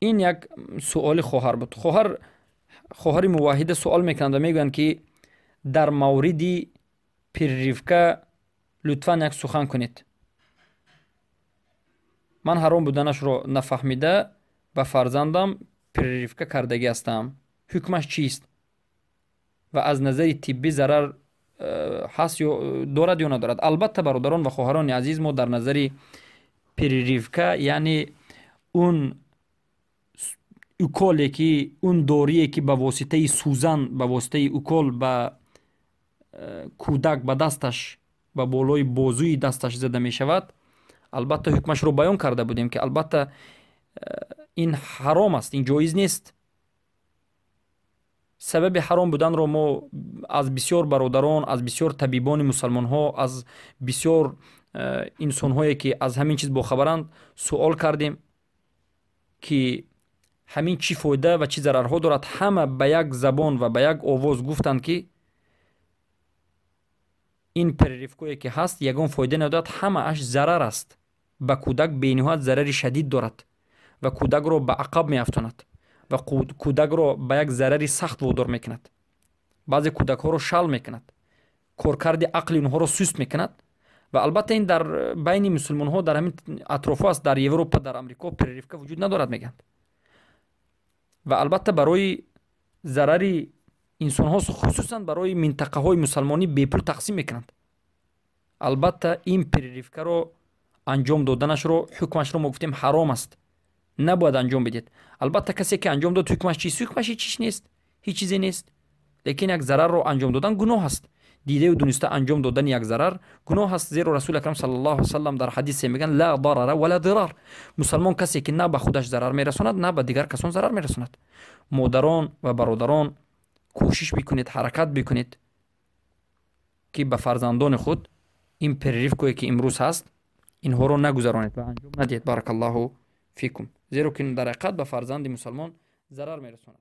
Ин як суоли хоҳар буд. Хоҳари муваҳҳида суол мекунанд ва мегӯянд, ки дар мавриди прививка лутфан як сухан кунед. Ман ҳаром буданашро нафаҳмида ба фарзандам прививка кардагӣ ҳастам. Ҳукмаш чист? Ва аз назари тиббӣ зарар ҳаст ё дорад ё надорад? Албатта, бародарон ва хоҳарони азиз, мо дар назари прививка, яъне он уколе ки, он дорие ки ба воситаи сӯзан, ба воситаи укол ба кӯдак, ба дасташ, ба болои бозуи дасташ зада мешавад, албатта, ҳукмашро баён карда будем, ки албатта ин ҳаром аст, ин ҷоиз нест. Сабаби ҳаром буданро мо аз бисёр бародарон, аз бисёр табибони мусалмонҳо, аз бисёр инсонҳое ки аз ҳамин чиз бохабаранд, суол кардем, ки ҳамин чӣ фоида ва чӣ зарарҳо дорад. Ҳама ба як забон ва ба як овоз гуфтанд, ки ин прививкое ки ҳаст, ягон фоида надорад, ҳамааш зарар аст. Ба кӯдак бениҳоят зарари шадид дорад ва кӯдакро ба ақаб меафтонад ва кӯдакро ба як зарари сахт водор мекунад. Баъзе кӯдакҳоро шал мекунад, коркарди ақли онҳоро суст мекунад. Ва албатта, ин дар байни мусулмонҳо, дар ҳамин атрофҳо аст. Дар Европа, дар Амрико прививка вуҷуд надорад, мегӯянд. Ва албатта, барои зарари инсонҳо, хусусан барои минтақаҳои мусалмонӣ, бепул тақсим мекунанд. Албатта, ин прививкаро анҷом доданашро, ҳукмашро мо гуфтем, ҳаром аст, набояд анҷом бидед. Албатта, касе ки анҷом дод, ҳукмаш чист? Ҳукмаш ҳеҷ чиз нест, ҳеҷ чизе нест, лекин як зарарро анҷом додан гуноҳ аст. Дидаю дуниста анҷом додани як зарар гуноҳ аст, зеро Расули акрам саллаллоҳу васалам дар ҳадисе мегӯянд: «Ла дарара вала дирар». Мусалмон касе ки на ба худаш зарар мерасонад, на ба дигар касон зарар мерасонад. Модарон ва бародарон, кӯшиш бикунед, ҳаракат бикунед, ки ба фарзандони худ ин прививкое ки имрӯз ҳаст, инҳоро нагузаронед ва анҷом надиҳед. Баракаллоҳу фикум. Зеро ки дар ҳақиқат ба фарзанди мусалмон зарар мерасонад.